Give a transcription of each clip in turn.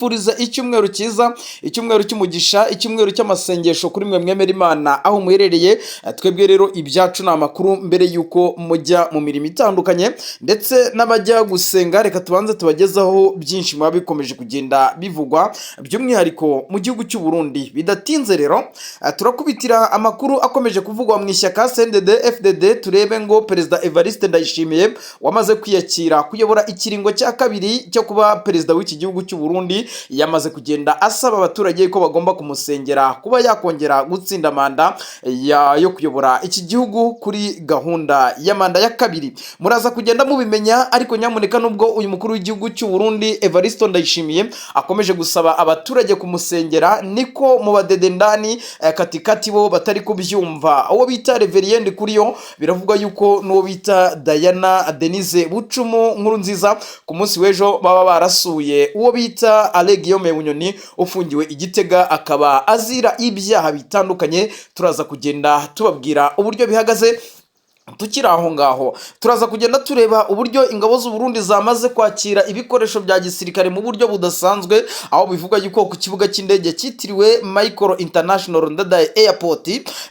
Tubifuriza icyumweru cyiza, icyumweru cy'umugisha, icyumweru cy'amasengesho kuri mwe mwemera Imana aho muherereye. Twebwe rero ibyacu ni amakuru mbere y'uko mujya mu mirimo itandukanye ndetse n'abajya gusenga. Reka tubanze tubagezaho byinshi muba bikomeje kugenda bivugwa, by'umwihariko mu gihugu cy'u Burundi. Bidatinze rero, turakubitira amakuru akomeje kuvugwa mu ishyaka CNDD FDD, turebe ngo Perezida Evariste Ndayishimiye wamaze kwiyakira kuyobora ikiringo cya kabiri cyo kuba perezida w'iki gihugu cy'u Burundi, yamaze kugenda asaba abaturage ko bagomba kumusengera kuba yakongera gutsinda manda yo kuyobora iki gihugu kuri gahunda ya manda ya kabiri. Muraza kugenda mubimenya. Ariko nyamuneka, nubwo uyu mukuru w'igihugu cy'u Burundi Evariste Ndayishimiye akomeje gusaba abaturage kumusengera, niko mu badedendani katikati bo batari kubyumva. Uwo bita Révérien Ndikuriyo, biravugwa yuko n'uwo bita Diana Denise Bucumu nkuru nziza ku munsi w'ejo baba barasuye uwo bita Alain Guillaume Bunyoni ufungiwe i Gitega, akaba azira ibyaha bitandukanye. Turaza kugenda tubabwira uburyo bihagaze. Tukiri aho ngaho, turaza kugenda tureba uburyo ingabo z'u Burundi zamaze kwakira ibikoresho bya gisirikare mu buryo budasanzwe, aho bivuga yuko ku kibuga cy'indege cyitiriwe Melchior International Ndadaye Airport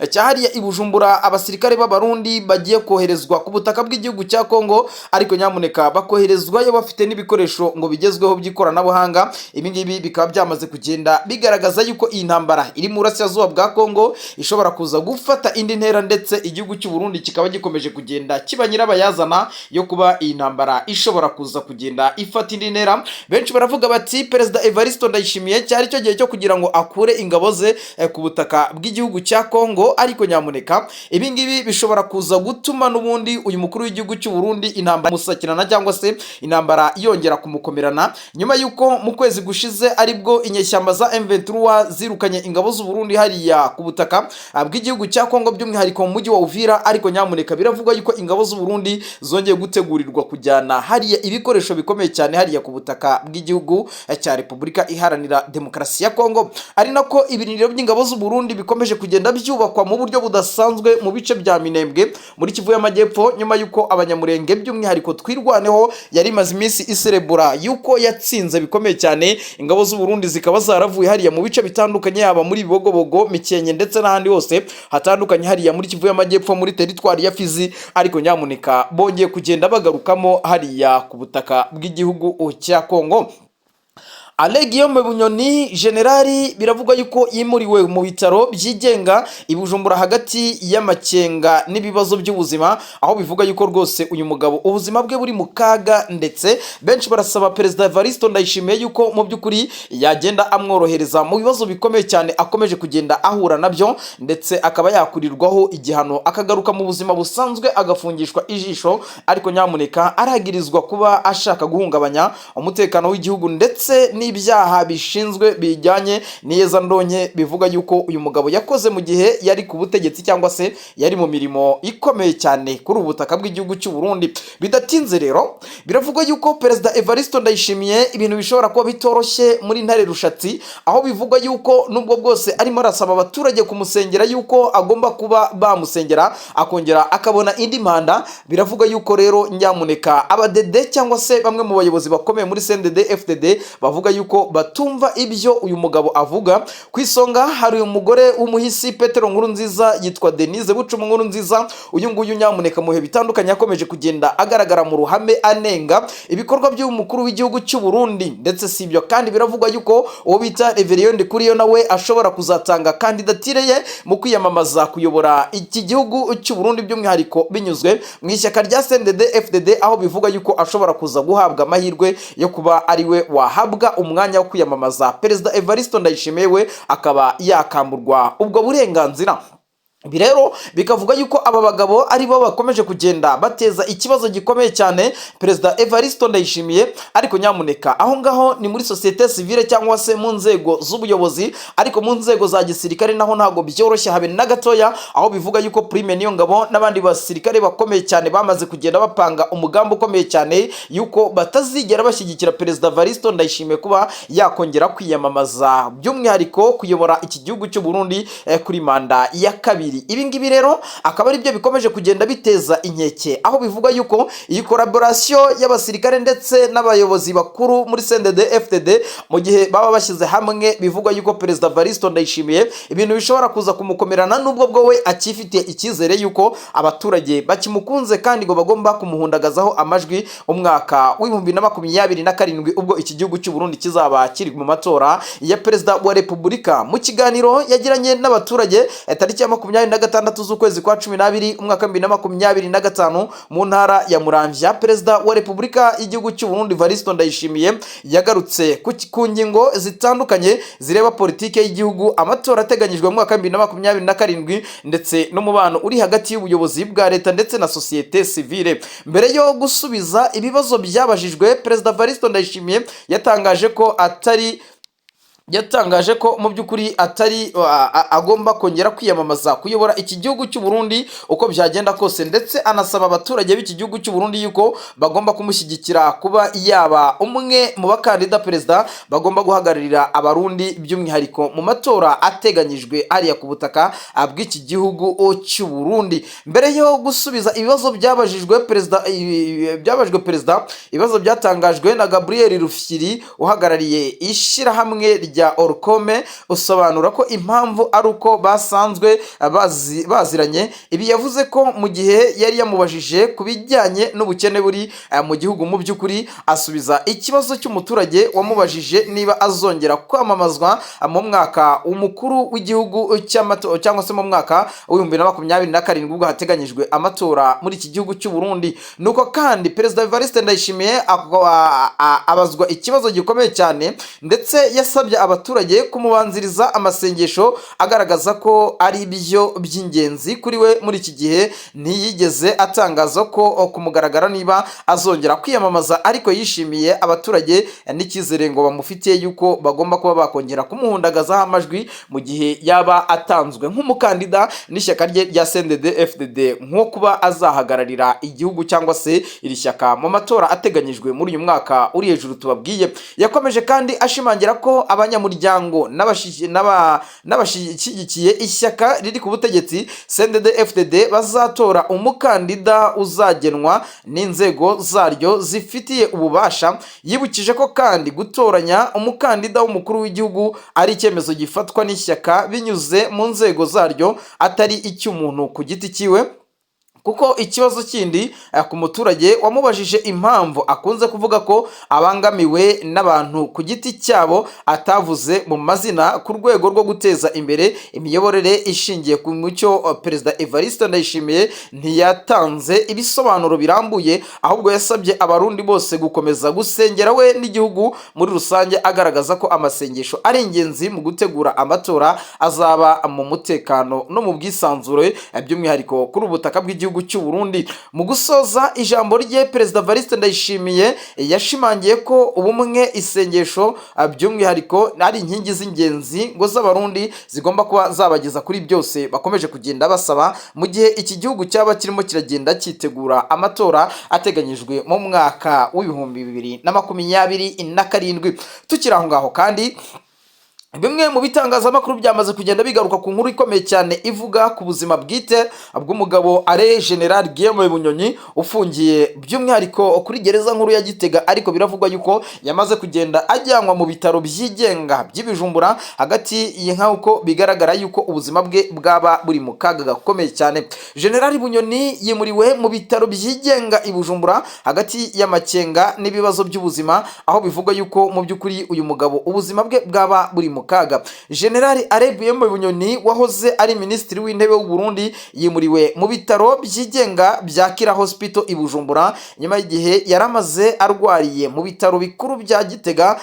cyahariye i Bujumbura, abasirikare b'Abarundi bagiye koherezwa ku butaka bw'igihugu cya Kongo, ariko nyamuneka bakoherezwayo bafite n'ibikoresho ngo bigezweho by'ikoranabuhanga. Ibi ngibi bikaba byamaze kugenda bigaragaza yuko iyi ntambara iri mu burasirazuba bwa Kongo ishobora kuza gufata indi ntera, ndetse igihugu cy'u Burundi kikaba gikomeje kugenda kiba nyirabayazana yo kuba iyi ntambara ishobora kuza kugenda ifata indi ntera. Benshi baravuga bati Perezida Evariste Ndayishimiye cyari cyo gihe cyo kugira ngo akure ingabo ze ku butaka bw'igihugu cya Kongo, ariko nyamuneka ibi ngibi bishobora kuza gutuma n'ubundi uyu mukuru w'igihugu cy'u Burundi intambara musakirana, cyangwa se intambara yongera kumukomerana, nyuma y'uko mu kwezi gushize aribwo inyeshyamba za M23 zirukanye ingabo z'u Burundi hariya ku butaka bw'igihugu cya Kongo, by'umwihariko mu mujyi wa Uvira. Ariko nyamuneka biravugwa yuko ingabo z'u Burundi zongeye gutegurirwa kujyana hariya ibikoresho bikomeye cyane hariya ku butaka bw'igihugu cya Repubulika Iharanira Demokarasi ya Kongo, ari nako ibirindiro by'ingabo z'u Burundi bikomeje kugenda byubakwa mu buryo budasanzwe mu bice bya Minembwe muri Kivu y'Amajyepfo, nyuma y'uko Abanyamurenge, by'umwihariko Twirwaneho, yari imaze iminsi iserebura yuko yatsinze bikomeye cyane ingabo z'u Burundi, zikaba zaravuye hariya mu bice bitandukanye, yaba muri Bibogobogo, Mikenke ndetse n'ahandi hose hatandukanye hariya muri Kivu y'Amajyepfo, muri teritwari ya Fizi. Ariko nyamuneka bongeye kugenda bagarukamo hariya ku butaka bw'igihugu cya Kongo. Alain Guillaume Bunyoni generali biravugwa yuko yimuriwe mu bitaro byigenga i Bujumbura hagati y'amakenga n'ibibazo by'ubuzima, aho bivuga yuko rwose uyu mugabo ubuzima bwe buri mu kaga, ndetse benshi barasaba Perezida Evariste Ndayishimiye yuko mu by'ukuri yagenda amworohereza mu bibazo bikomeye cyane akomeje kugenda ahura nabyo, ndetse akaba yakurirwaho igihano akagaruka mu buzima busanzwe, agafungishwa ijisho. Ariko nyamuneka aragirizwa kuba ashaka guhungabanya umutekano w'igihugu ndetse n'ibyaha bishinzwe bijyanye n'iyezandonke, bivuga yuko uyu mugabo yakoze mu gihe yari ku butegetsi cyangwa se yari mu mirimo ikomeye cyane kuri ubu butaka bw'igihugu cy'u Burundi. Bidatinze rero, biravugwa yuko Perezida Evariste Ndayishimiye ibintu bishobora kuba bitoroshye muri Ntare Rushatsi, aho bivugwa yuko nubwo bwose arimo arasaba abaturage kumusengera yuko agomba kuba bamusengera akongera akabona indi manda, biravugwa yuko rero nyamuneka abadede cyangwa se bamwe mu bayobozi bakomeye muri CNDD FDD bavuga yuko batumva ibyo uyu mugabo avuga. Ku isonga hari umugore w'umuhisi Petero Nkurunziza yitwa Denise Bucumu Nkurunziza. Uyu nguyu nyamuneka mu bihe bitandukanye yakomeje kugenda agaragara mu ruhame anenga ibikorwa by'umukuru w'igihugu cy'u Burundi. Ndetse si ibyo kandi, biravugwa yuko uwo bita Révérien Ndikuriyo nawe ashobora kuzatanga kandidatire ye mu kwiyamamaza kuyobora iki gihugu cy'u Burundi, by'umwihariko binyuzwe mu ishyaka rya CNDD FDD, aho bivuga yuko ashobora kuza guhabwa amahirwe yo kuba ariwe wahabwa umwanya wo kwiyamamaza, Perezida Evariste Ndayishimiye we akaba yakamburwa ubwo burenganzira. Ibi rero bikavuga yuko aba bagabo ari bo bakomeje kugenda bateza ikibazo gikomeye cyane Perezida Evariste Ndayishimiye. Ariko nyamuneka aho ngaho ni muri sosiyete sivile cyangwa se mu nzego z'ubuyobozi, ariko mu nzego za gisirikare naho ntabwo byoroshye habe na gatoya, aho bivuga yuko Prime Niyongabo n'abandi basirikare bakomeye cyane bamaze kugenda bapanga umugambi ukomeye cyane yuko batazigera bashyigikira Perezida Evariste Ndayishimiye kuba yakongera kwiyamamaza, by'umwihariko kuyobora iki gihugu cy'u Burundi kuri manda ya kabiri. kabiri. Ibi ngibi rero akaba ari byo bikomeje kugenda biteza inkeke, aho bivuga yuko iyi collaboration y'abasirikare ndetse n'abayobozi bakuru muri CNDD FDD, mu gihe baba bashyize hamwe, bivugwa yuko Perezida Evariste Ndayishimiye ibintu bishobora kuza kumukomerana, nubwo bwo we akifitiye icyizere yuko abaturage bakimukunze kandi ngo bagomba kumuhundagazaho amajwi umwaka w'2027, ubwo iki gihugu cy'u Burundi kizaba kiri mu matora ya Perezida wa Repubulika. Mu kiganiro yagiranye n'abaturage tariki ya 26 z'ukwezi kwa 12 umwaka wa 2025 mu ntara ya Muramvya, Perezida wa Repubulika y'igihugu cy'u Burundi Evariste Ndayishimiye yagarutse ku ngingo zitandukanye zireba politike y'igihugu, amatora ateganyijwe mu mwaka wa 2027, ndetse n'umubano uri hagati y'ubuyobozi bwa leta ndetse na sosiyete sivile. Mbere yo gusubiza ibibazo byabajijwe, Perezida Evariste Ndayishimiye yatangaje ko mu by'ukuri atari agomba kongera kwiyamamaza kuyobora iki gihugu cy'u Burundi uko byagenda kose, ndetse anasaba abaturage b'iki gihugu cy'u Burundi yuko bagomba kumushyigikira kuba yaba umwe mu bakandida perezida bagomba guhagararira Abarundi, by'umwihariko mu matora ateganyijwe hariya ku butaka bw'iki gihugu cy'u Burundi. Mbere yo gusubiza ibibazo byabajijwe perezida, byabajijwe perezida, ibibazo byatangajwe na Gabriel Rufyiri uhagarariye ishyirahamwe rya Olucome, usobanura ko impamvu ari uko basanzwe baziranye. Ibi yavuze ko mu gihe yari yamubajije ku bijyanye n'ubukene buri mu gihugu, mu by'ukuri asubiza ikibazo cy'umuturage wamubajije niba azongera kwamamazwa mu mwaka umukuru w'igihugu cy'amatora, cyangwa se mu mwaka w'2027, ubwo hateganyijwe amatora muri iki gihugu cy'u Burundi. Nuko kandi Perezida Evariste Ndayishimiye abazwa ikibazo gikomeye cyane, ndetse yasabye abaturage kumubanziriza amasengesho, agaragaza ko ari byo by'ingenzi kuri we muri iki gihe. Ntiyigeze atangaza ko ku mugaragaro niba azongera kwiyamamaza, ariko yishimiye abaturage n'icyizere ngo bamufitiye yuko bagomba kuba bakongera kumuhundagazaho amajwi mu gihe yaba atanzwe nk'umukandida n'ishyaka rye rya CNDD FDD, nko kuba azahagararira igihugu cyangwa se iri shyaka mu matora ateganyijwe muri uyu mwaka uri hejuru tubabwiye. Yakomeje kandi ashimangira ko abanyamuryango n'abashyigikiye ishyaka riri ku butegetsi CNDD FDD bazatora umukandida uzagenwa n'inzego zaryo zifitiye ububasha. Yibukije ko kandi gutoranya umukandida w'umukuru w'igihugu ari icyemezo gifatwa n'ishyaka binyuze mu nzego zaryo, atari icy'umuntu ku giti cyiwe. Kuko ikibazo kindi ku muturage wamubajije impamvu akunze kuvuga ko abangamiwe n'abantu ku giti cyabo atavuze mu mazina, ku rwego rwo guteza imbere imiyoborere ishingiye ku mucyo, Perezida Evariste Ndayishimiye ntiyatanze ibisobanuro birambuye, ahubwo yasabye Abarundi bose gukomeza gusengera we n'igihugu muri rusange, agaragaza ko amasengesho ari ingenzi mu gutegura amatora azaba mu mutekano no mu bwisanzure, by'umwihariko kuri ubu butaka bw'igihugu cy'u Burundi. Mu gusoza ijambo rye, Perezida Evariste Ndayishimiye yashimangiye ko ubumwe, isengesho by'umwihariko ari inkingi z'ingenzi ngo z'Abarundi zigomba kuba zabageza kuri byose bakomeje kugenda basaba, mu gihe iki gihugu cyaba kirimo kiragenda cyitegura amatora ateganyijwe mu mwaka w'2027. Tukiri aho ngaho kandi, bimwe mu bitangazamakuru byamaze kugenda bigaruka ku nkuru ikomeye cyane ivuga ku buzima bwite bw'umugabo are General Guillaume Bunyoni, ufungiye by'umwihariko kuri gereza nkuru ya Gitega, ariko biravugwa yuko yamaze kugenda ajyanwa mu bitaro byigenga by'i Bujumbura, hagati nk'uko bigaragara yuko ubuzima bwe bwaba buri mu kaga gakomeye cyane. General Bunyoni yimuriwe mu bitaro byigenga i Bujumbura hagati y'amakenga n'ibibazo by'ubuzima, aho bivugwa yuko mu by'ukuri uyu mugabo ubuzima bwe bwaba buri mu kaga. General Alain Guillaume Bunyoni wahoze ari Minisitiri w'Intebe w'u Burundi yimuriwe mu bitaro byigenga bya Kira Hospital i Bujumbura, nyuma y'igihe yari amaze arwariye mu bitaro bikuru bya Gitega,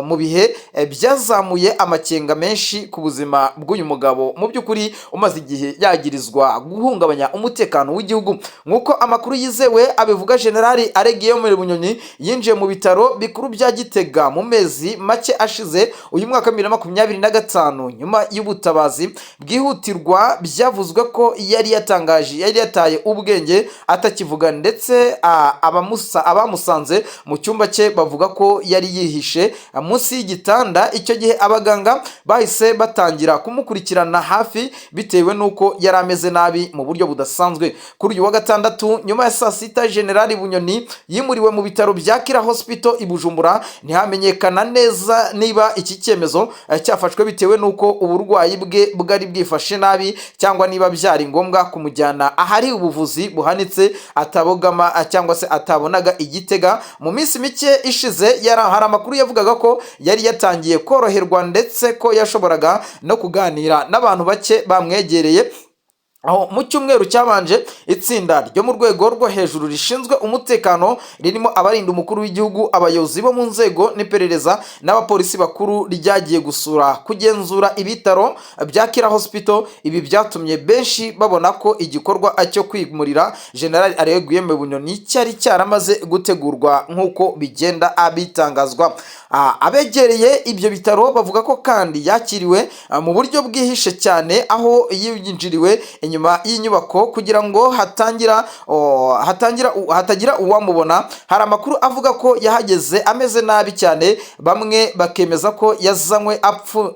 mu bihe byazamuye amakenga menshi ku buzima bw'uyu mugabo mu by'ukuri umaze igihe yagirizwa guhungabanya umutekano w'igihugu. Nk'uko amakuru yizewe abivuga, General Alain Guillaume Bunyoni yinjiye mu bitaro bikuru bya Gitega mu mezi make ashize. Uyu Uyu mwaka wa 2025, nyuma y'ubutabazi bwihutirwa, byavuzwe ko yari yatangaje yari yataye ubwenge, atakivuga, ndetse abamusanze mu cyumba cye bavuga ko yari yihishe munsi y'igitanda. Icyo gihe abaganga bahise batangira kumukurikirana hafi bitewe n'uko yari ameze nabi mu buryo budasanzwe. Kuri uyu wa gatandatu nyuma ya saa sita, Generali Bunyoni yimuriwe mu bitaro bya Kira Hospital i Bujumbura. Ntihamenyekana neza niba iki cyemezo cyafashwe bitewe n'uko uburwayi bwe bwari bwifashe nabi, cyangwa niba byari ngombwa kumujyana ahari ubuvuzi buhanitse atabogama cyangwa se atabonaga igitega. Mu minsi mike ishize hari amakuru yavugaga ko yari yatangiye koroherwa, ndetse ko yashoboraga no kuganira n'abantu bake bamwegereye. Aho mu cyumweru cyabanje, itsinda ryo mu rwego rwo hejuru rishinzwe umutekano, ririmo abarinda umukuru w'igihugu, abayobozi bo mu nzego n'iperereza n'abapolisi bakuru, ryagiye gusura kugenzura ibitaro bya Kira Hospital. Ibi byatumye benshi babona ko igikorwa cyo kwimurira General Alain Guillaume Bunyoni cyari cyaramaze gutegurwa, nk'uko bigenda bitangazwa. Abegereye ibyo bitaro bavuga ko kandi yakiriwe mu buryo bwihishe cyane, aho yinjiriwe inyuma y'inyubako kugira ngo hatangira hatagira uwamubona. Hari amakuru avuga ko yahageze ameze nabi cyane, bamwe bakemeza ko yazanywe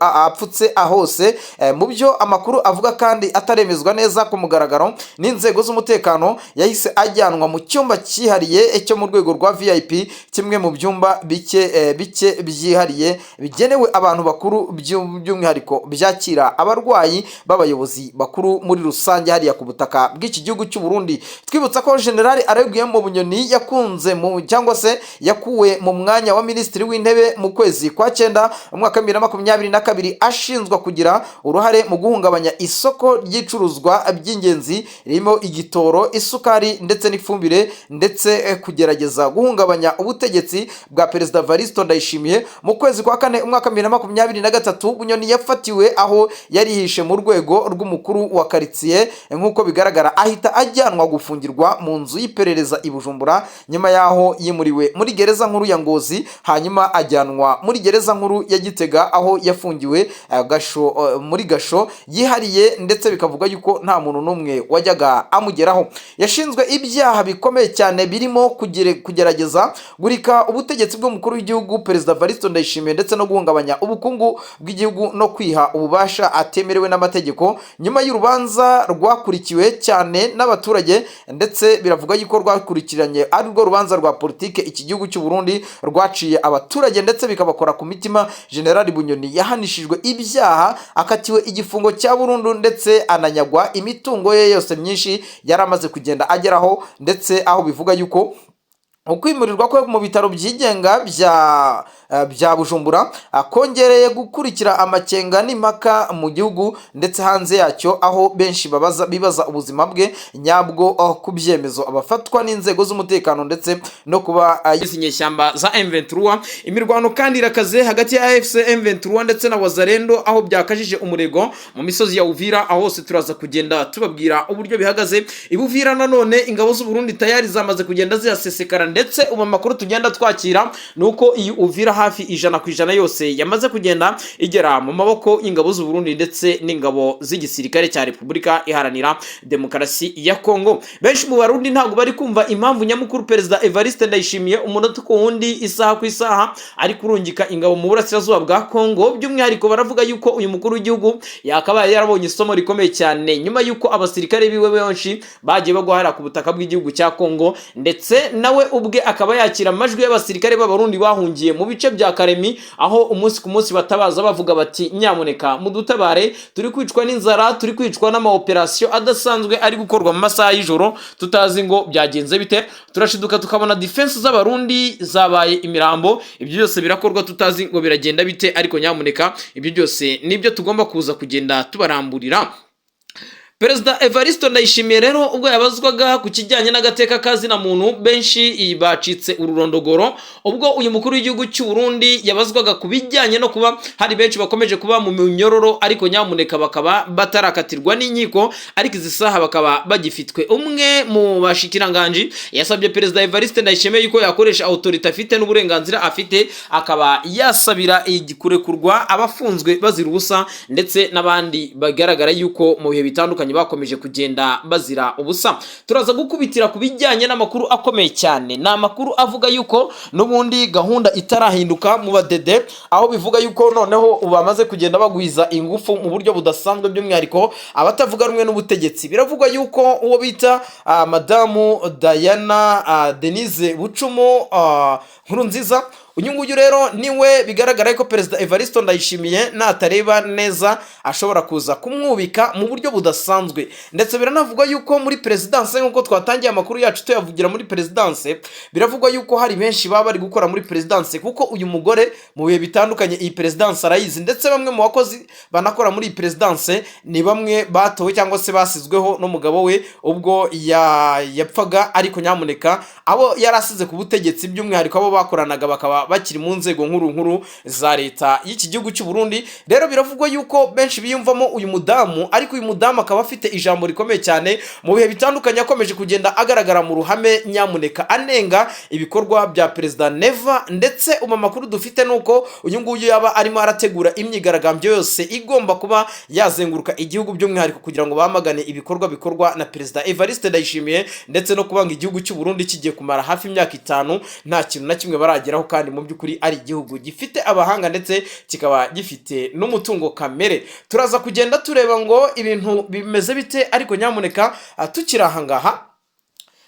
apfutse ahose. Mu byo amakuru avuga kandi ataremezwa neza ku mugaragaro n'inzego z'umutekano, yahise ajyanwa mu cyumba cyihariye cyo mu rwego rwa VIP, kimwe mu byumba bike byihariye bigenewe abantu bakuru by'umwihariko byakira abarwayi b'abayobozi bakuru muri rusange hariya ku butaka bw'iki gihugu cy'u Burundi. Twibutsa ko General Alain Guillaume Bunyoni yakunze mu cyangwa se yakuwe mu mwanya wa Minisitiri w'Intebe mu kwezi kwa cyenda mu mwaka wa 2022, ashinjwa kugira uruhare mu guhungabanya isoko ry'icuruzwa by'ingenzi ririmo igitoro, isukari ndetse n'ifumbire, ndetse kugerageza guhungabanya ubutegetsi bwa Perezida Evariste Ndayishimiye. Mu kwezi kwa kane umwaka wa 2023, Bunyoni yafatiwe aho yari yihishe mu rwego rw'umukuru wa karitsiye, nk'uko bigaragara, ahita ajyanwa gufungirwa mu nzu y'iperereza i Bujumbura. Nyuma y'aho yimuriwe muri gereza nkuru ya Ngozi, hanyuma ajyanwa muri gereza nkuru ya Gitega, aho yafungiwe gasho, muri gasho yihariye, ndetse bikavuga yuko nta muntu n'umwe wajyaga amugeraho. Yashinzwe ibyaha bikomeye cyane birimo kugerageza gurika ubutegetsi bw'umukuru w'igihugu, Perezida Evariste Ndayishimiye, ndetse no guhungabanya ubukungu bw'igihugu no kwiha ububasha atemerewe n'amategeko. Nyuma y'urubanza rwakurikiwe cyane n'abaturage, ndetse biravuga yuko rwakurikiranye ari rwo rubanza rwa politike iki gihugu cy'u Burundi rwaciye abaturage ndetse bikabakora ku mitima, General Bunyoni yahanishijwe ibyaha, akatiwe igifungo cya burundu, ndetse ananyagwa imitungo ye yose myinshi yari amaze kugenda ageraho, ndetse aho bivuga yuko ukwimurirwa kwe mu bitaro byigenga bya Bujumbura kongereye gukurikira amakenga n'impaka mu gihugu ndetse hanze yacyo, aho benshi babaza bibaza ubuzima bwe nyabwo ku byemezo abafatwa n'inzego z'umutekano ndetse no kuba izi nyeshyamba za M23. Imirwano kandi irakaze hagati ya AFC M23 ndetse na Wazalendo, aho byakajije umurego mu misozi ya Uvira. Aho hose turaza kugenda tubabwira uburyo bihagaze i Buvira. Nanone ingabo z'u Burundi tayari zamaze kugenda zihasesekara, ndetse ubu amakuru tugenda twakira ni uko iyi Uvira hafi 100% yose yamaze kugenda igera mu maboko y'ingabo z'u Burundi ndetse n'ingabo z'igisirikare cya Repubulika Iharanira Demokarasi ya Kongo. Benshi mu Barundi ntabwo bari kumva impamvu nyamukuru Perezida Evariste Ndayishimiye umunota ku wundi, isaha ku isaha, ari kurungika ingabo mu burasirazuba bwa Kongo. By'umwihariko baravuga yuko uyu mukuru w'igihugu yakabaye yarabonye isomo rikomeye cyane nyuma yuko abasirikare biwe benshi bagiye bagwa hariya ku butaka bw'igihugu cya Kongo, ndetse nawe ubwe akaba yakira amajwi y'abasirikare b'Abarundi bahungiye mu bice bya Karemi, aho umunsi ku munsi batabaza bavuga bati: "Nyamuneka mudutabare, turi kwicwa n'inzara, turi kwicwa n'amaoperasiyo adasanzwe ari gukorwa mu masaha y'ijoro, tutazi ngo byagenze bite, turashiduka tukabona defense z'Abarundi zabaye imirambo, ibyo byose birakorwa tutazi ngo biragenda bite, ariko nyamuneka." Ibyo byose nibyo tugomba kuza kugenda tubaramburira. Perezida Perezida Evariste Ndayishimiye rero ubwo yabazwaga ku kijyanye n'agateka ka zina muntu, benshi bacitse ururondogoro ubwo uyu mukuru w'igihugu cy'u Burundi yabazwaga ku bijyanye no kuba hari benshi bakomeje kuba mu minyororo, ariko nyamuneka bakaba batarakatirwa n'inkiko, ariko izi saha bakaba bagifitwe. Umwe mu bashikiranganji yasabye Perezida Evariste Ndayishimiye yuko yakoresha autorité afite n'uburenganzira afite, akaba yasabira kurekurwa abafunzwe bazira ubusa, ndetse n'abandi bagaragara yuko mu bihe bitandukanye bakomeje kugenda bazira ubusa. Turaza gukubitira ku bijyanye n'amakuru akomeye cyane. Ni amakuru avuga yuko n'ubundi gahunda itarahinduka mu badede, aho bivuga yuko noneho bamaze kugenda bagwiza ingufu mu buryo budasanzwe, by'umwihariko abatavuga rumwe n'ubutegetsi. Biravugwa yuko uwo bita Madamu Diana Denise Bucumu Nkurunziza, uyu nguyu rero niwe bigaragara ko Perezida Evariste Ndayishimiye natareba neza ashobora kuza kumwubika mu buryo budasanzwe. Ndetse biranavugwa yuko muri perezidanse, nk'uko twatangiye amakuru yacu tuyavugira muri perezidanse, biravugwa yuko hari benshi baba bari gukora muri perezidanse, kuko uyu mugore mu bihe bitandukanye iyi perezidanse arayizi, ndetse bamwe mu bakozi banakora muri iyi perezidanse ni bamwe batowe cyangwa se basizweho n'umugabo we ubwo yapfaga, ariko nyamuneka abo yari asize ku butegetsi, by'umwihariko abo bakoranaga, bakaba bakiri mu nzego nkuru nkuru za leta y'iki gihugu cy'u Burundi. Rero biravugwa yuko benshi biyumvamo uyu mudamu, ariko uyu mudamu akaba afite ijambo rikomeye cyane. Mu bihe bitandukanye akomeje kugenda agaragara mu ruhame, nyamuneka anenga ibikorwa bya Perezida Neva. Ndetse ubu amakuru dufite ni uko uyu nguyu yaba arimo arategura imyigaragambyo yose igomba kuba yazenguruka igihugu, by'umwihariko kugira ngo bamagane ibikorwa bikorwa na Perezida Evariste Ndayishimiye, ndetse no kubanga igihugu cy'u Burundi kigiye kumara hafi imyaka 5 nta kintu na kimwe barageraho, kandi mu by'ukuri ari igihugu gifite abahanga ndetse kikaba gifite n'umutungo kamere. Turaza kugenda tureba ngo ibintu bimeze bite, ariko nyamuneka tukiri aha ngaha,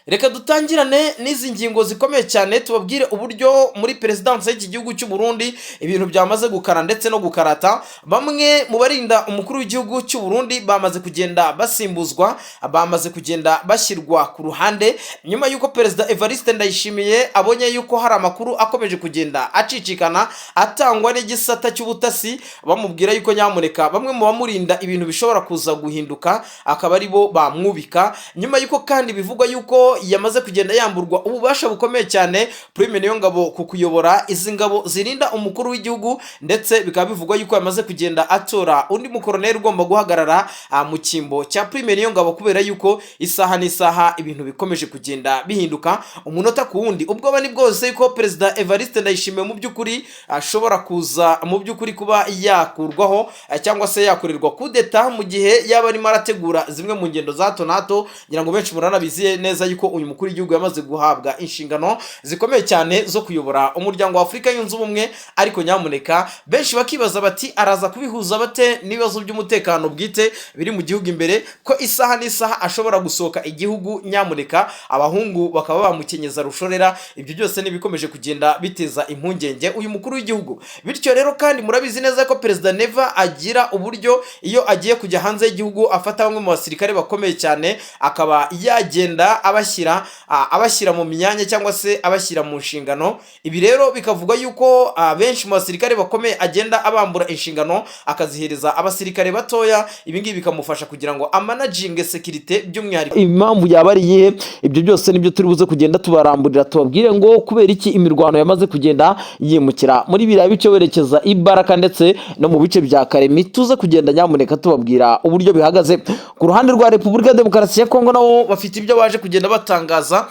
reka dutangirane n'izi ngingo zikomeye cyane, tubabwire uburyo muri perezidansi y'iki gihugu cy'u Burundi ibintu byamaze gukara ndetse no gukarata. Bamwe mu barinda umukuru w'igihugu cy'u Burundi bamaze kugenda basimbuzwa, bamaze kugenda bashyirwa ku ruhande, nyuma y'uko Perezida Evariste Ndayishimiye abonye yuko hari amakuru akomeje kugenda acicikana atangwa n'igisata cy'ubutasi, bamubwira yuko nyamuneka bamwe mu bamurinda ibintu bishobora kuza guhinduka, akaba ari bo bamwubika. Nyuma y'uko kandi bivugwa yuko yamaze kugenda yamburwa ububasha bukomeye cyane Prime Niyongabo ku kuyobora izi ngabo zirinda umukuru w'igihugu, ndetse bikaba bivugwa yuko yamaze kugenda atora undi mukoroneri ugomba guhagarara mu cyimbo cya Prime Niyongabo, kubera yuko isaha n'isaha ibintu bikomeje kugenda bihinduka umunota ku wundi. Ubwoba ni bwose yuko Perezida Evariste Ndayishimiye mu by'ukuri ashobora kuza mu by'ukuri kuba yakurwaho cyangwa se yakorerwa kudeta mu gihe yaba arimo arategura zimwe mu ngendo za hato na hato. Ngira ngo benshi muranabizi neza yuko uyu mukuru w'igihugu yamaze guhabwa inshingano zikomeye cyane zo kuyobora Umuryango wa Afurika Yunze Ubumwe, ariko nyamuneka benshi bakibaza bati: araza kubihuza bate n'ibibazo by'umutekano bwite biri mu gihugu imbere, ko isaha n'isaha ashobora gusohoka igihugu, nyamuneka abahungu bakaba bamukenyeza rushorera? Ibyo byose ni ibikomeje kugenda biteza impungenge uyu mukuru w'igihugu. Bityo rero kandi murabizi neza ko Perezida Neva agira uburyo iyo agiye kujya hanze y'igihugu afata bamwe mu basirikare bakomeye cyane, akaba yagenda abashyira mu myanya cyangwa se abashyira mu nshingano. Ibi rero bikavuga yuko benshi mu basirikare bakomeye agenda abambura inshingano akazihereza abasirikare batoya. Ibi ngibi bikamufasha kugira ngo amanaginge sécurité by'umwihariko. Impamvu yaba ari iyihe? Ibyo byose nibyo turi buze kugenda tubaramburira, tubabwire ngo kubera iki imirwano yamaze kugenda yimukira muri biriya bice werekeza i Baraka ndetse no mu bice bya Karemi. Tuze kugenda nyamuneka tubabwira uburyo bihagaze. Ku ruhande rwa Repubulika ya Demokarasi ya Kongo, nabo bafite ibyo baje kugenda batangaza,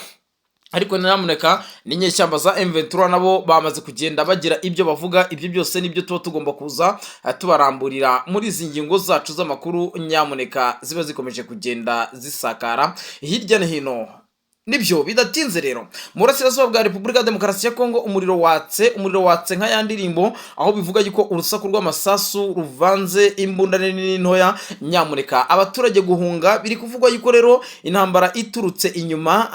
ariko nyamuneka n'inyeshyamba za M23 nabo bamaze kugenda bagira ibyo bavuga. Ibyo byose nibyo tuba tugomba kuza tubaramburira muri izi ngingo zacu z'amakuru, nyamuneka ziba zikomeje kugenda zisakara hirya no hino. Nibyo, bidatinze rero, mu burasirazuba bwa Repubulika ya Demokarasi ya Kongo umuriro watse, umuriro watse nka ya ndirimbo, aho bivuga yuko urusaku rw'amasasu ruvanze imbunda nini n'intoya, nyamuneka abaturage guhunga. Biri kuvugwa yuko rero intambara iturutse inyuma.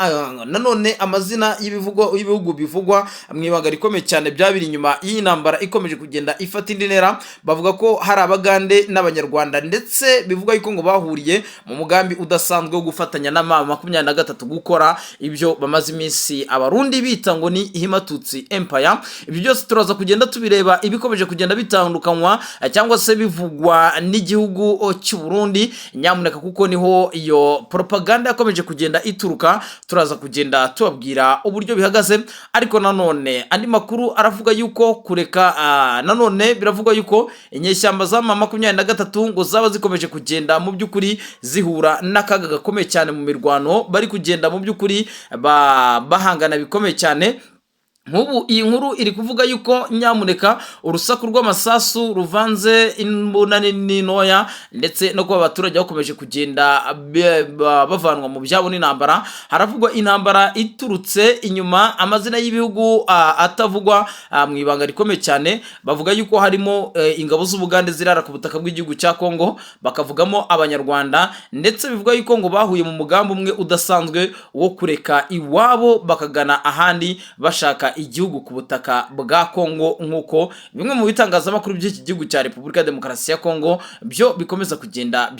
Nanone amazina y'ibivugo y'ibihugu bivugwa mu ibanga rikomeye cyane byabiri inyuma y'iyi ntambara ikomeje kugenda ifata indi ntera, bavuga ko hari Abagande n'Abanyarwanda, ndetse bivuga yuko ngo bahuriye mu mugambi udasanzwe wo gufatanya na M23 gukora. Ibyo bamaze iminsi Abarundi bita ngo ni Hima-Tutsi Empire. Ibyo byose turaza kugenda tubireba, ibikomeje kugenda bitandukanywa cyangwa se bivugwa n'igihugu cy'u Burundi, nyamuneka, kuko niho iyo propaganda yakomeje kugenda ituruka. Turaza kugenda tubabwira uburyo bihagaze. Ariko nanone andi makuru aravuga yuko kureka nanone biravugwa yuko inyeshyamba za M23 ngo zaba zikomeje kugenda mu by'ukuri zihura n'akaga gakomeye cyane mu mirwano, bari kugenda mu by'ukuri bahangana bikomeye cyane. Nk'ubu iyi nkuru iri kuvuga yuko nyamuneka urusaku rw'amasasu ruvanze imbunda nini ntoya, ndetse no kuba abaturage bakomeje kugenda bavanwa mu byabo n'intambara. Haravugwa intambara iturutse inyuma, amazina y'ibihugu atavugwa mu ibanga rikomeye cyane. Bavuga yuko harimo ingabo z'Ubugande zirara ku butaka bw'igihugu cya Kongo, bakavugamo Abanyarwanda, ndetse bivuga yuko ngo bahuye mu mugambi umwe udasanzwe wo kureka iwabo bakagana ahandi bashaka igihugu ku butaka bwa Kongo, nk'uko bimwe mu bitangazamakuru by'iki gihugu cya Repubulika ya Demokarasi ya Kongo byo bikomeza kugenda.